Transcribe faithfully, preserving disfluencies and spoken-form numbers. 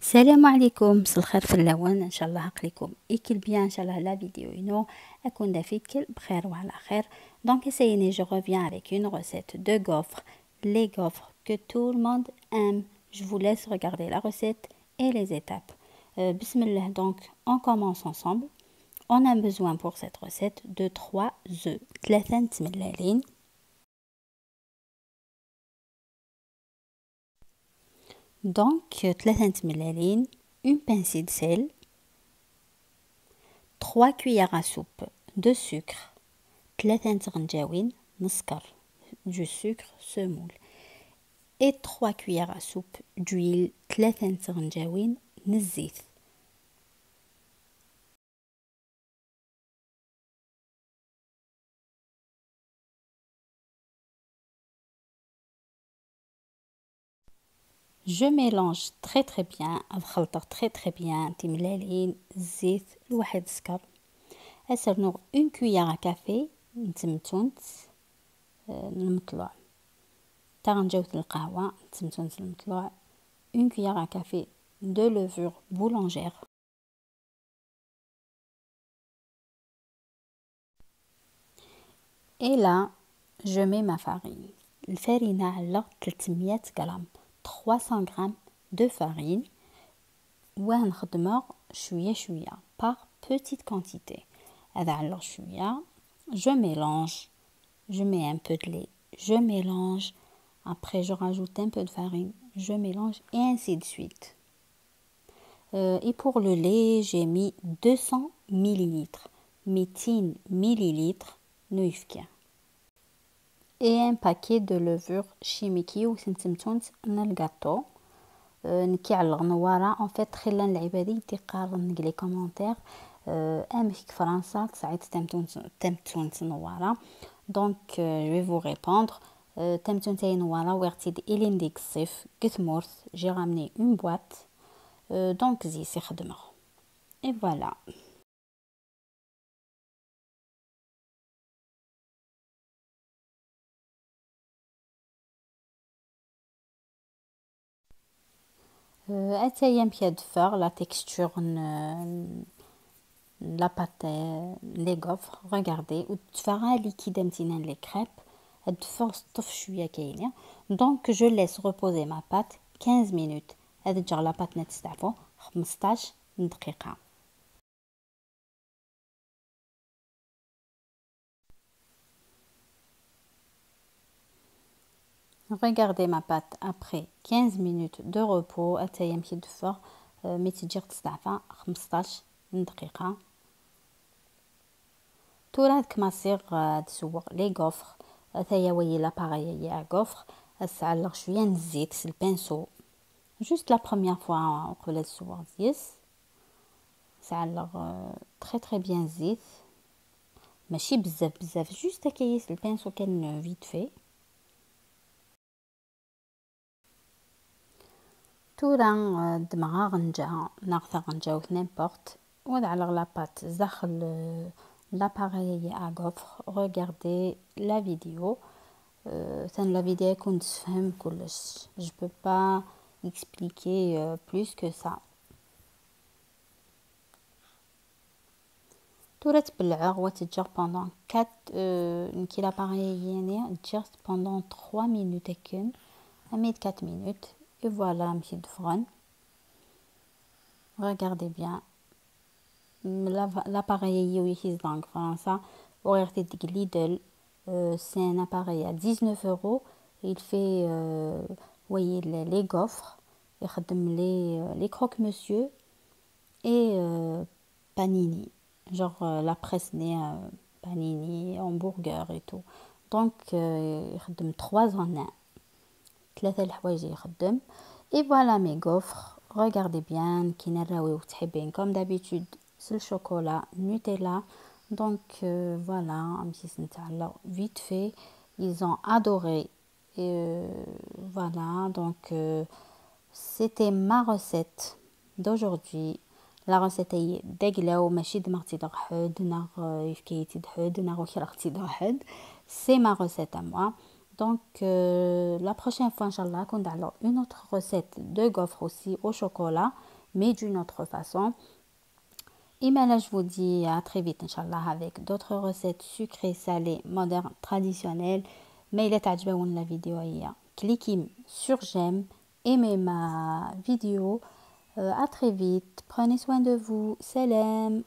السلام عليكم، مساء الخير في اللون، ان شاء الله عقلكم يكل بيان، ان شاء الله لا فيديو ينو اكون دافيكل بخير وعلى خير. Donc essayez, je reviens avec une recette de gaufres, les gaufres que tout le monde aime. Je vous laisse regarder la recette et les étapes. Euh, بسم الله, donc on commence ensemble. On a besoin pour cette recette de trois œufs, ثلاثة تملالين. Donc, euh, ثلاثة تملالين, une pincée de sel, trois cuillères à soupe de sucre, ثلاثة تغنجاوين نسكر, du sucre semoule, et trois cuillères à soupe d'huile, ثلاثة تغنجاوين نزيت. Je mélange très très bien, ad خلطغ très très bien تملالين, الزيت, الواحد السكر. أسرنوغ une cuillère à café نتمتونت, آه, المطلوع. تاغنجاوت القهوة نتمتونت المطلوع, une cuillère à café de levure boulangère. Et là, je mets ma farine. الفرينة على ثلاثمية غرام, trois cents grammes de farine. وهنخدمها شوية شوية, par petite quantité. هذا على شوية. Je mélange. Je mets un peu de lait. Je mélange. Après, je rajoute un peu de farine. Je mélange et ainsi de suite. Euh, et pour le lait, j'ai mis deux cents millilitres. ميتين مليلتر نويفكي. Et un paquet de levure chimique, yiwet n temtunt n lgaṭu. Euh, nekki ɛelleɣ Newwara. En fait, xilla n lɛibad i d-iqqaren deg les commentaires, euh, amek deg Fransa tesɛiḍ tamtunt, tamtunt Newwara. Donc, euh, je vais vous répondre. Euh, tamtunt-ayi n Newwara, wwiɣ-tt-id ilindi deg ṣṣif, deg tmurt. J'ai ramené une boîte. Euh, donc, zi-s i xedmeɣ. Et voilà. Euh, ata-ya amek ad d-teffeɣ la texture n, n la pâte, euh, les gaufres. Regardez, ur d-teffeɣ ara liquide am tinna n les crêpes. Ad d-teffeɣ s ṭṭef cwiya kayni. Donc, je laisse reposer ma pâte quinze minutes. Ad ǧǧeɣ la pâte-nni ad testeɛfu xmesṭac n dqiqa. Regardez ma pâte après quinze minutes de repos. Ata-ya amek i d-teffeɣ, euh, mi tt-ǧǧiɣ testeɛfa xmesṭac n dqiqa. Tura ad kmaṣiɣ, euh, ad sewweɣ les gaufres. Ata-ya wayi l'appareil-ayi à gaufres. Ad sɛelleɣ cwiya n zzit s lpinso. Juste la première fois, euh, uqbel ad sewweɣ deg-s. Sɛelleɣ, euh, très très bien zzit. Mačči bezzaf bezzaf, juste akka yis lpinso kan, euh, vite fait. Tura, euh, ddmeɣ aɣenǧa neɣ taɣenǧawt n'importe, u ad ɛelleɣ la pâte zdaxel, euh, l'appareil à gaufres. Regardez la vidéo. Euh, atan la vidéo ad ken-tessefhem kullec. Je peux pas expliquer, euh, plus que ça. Tura tbelɛeɣ wa tt-ǧǧeɣ pendant quatre, euh, nekki l'appareil-ayi-ni ǧǧiɣ-t pendant trois minutes akken, armi d quatre minutes, et voilà amek i d-ffɣen. Regardez bien. La-, l'appareil-ayi wi k-izedɣen deg Fransa, uɣeɣ-t-id deg Lidl. Euh, c'est un appareil à dix-neuf euros. Il fait, euh, wayi les, les gaufres, ixeddem les, euh, les croque-monsieur et, euh, panini, genre, euh, la presse-nni, euh, panini, hamburger et tout. Donc, euh, ixeddem trois en un. Tlata leḥwayeǧ i ixeddem. Et voilà mes gaufres. Regardez bien, كي نراويو تحبين comme d'habitude, c'est le chocolat Nutella. Donc, euh, voilà, amek i sen-tɛelleɣ vite fait. Ils ont adoré. Et, euh, voilà, donc, euh, c'était ma recette d'aujourd'hui. La recette-ayi d aglaw, mačči ddmeɣ-tt-id ɣer ḥedd, neɣ, euh, yefka-yi-tt-id ḥedd, neɣ ukreɣ-tt-id ɣer ḥedd. C'est ma recette à moi. Donc, euh, la prochaine fois, Inch'Allah, on a alors une autre recette de gaufre aussi au chocolat, mais d'une autre façon. Et maintenant, je vous dis à très vite, Inch'Allah, avec d'autres recettes sucrées, salées, modernes, traditionnelles. Mais il est à la vidéo, cliquez sur j'aime, aimez ma vidéo. Euh, à très vite. Prenez soin de vous. Salam.